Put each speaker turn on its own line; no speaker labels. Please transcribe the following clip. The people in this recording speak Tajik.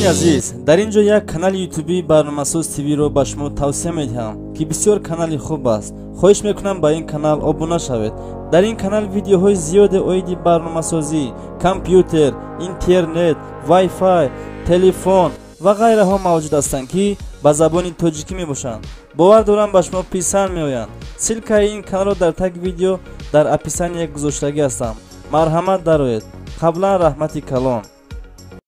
Дӯстони азиз, дар ин ҷо як канали ютубии Барномасоз ТВ-ро ба шумо тавсия медиҳам, ки бисёр канали хуб аст. Хоҳиш мекунам, ба ин канал обуна шавед. Дар ин канал видеоҳои зиёде оиди барномасозӣ, компютер, интернет, вай-фай, телефон ва ғайраҳо мавҷуд ҳастанд, ки ба забони тоҷикӣ мебошанд. Бовар дорам, ба шумо писанд меоянд. Ссылка и ин каналро дар таги видео дар описание гузоштагӣ ҳастам. Марҳамат, дароед. Қаблан раҳмати калон.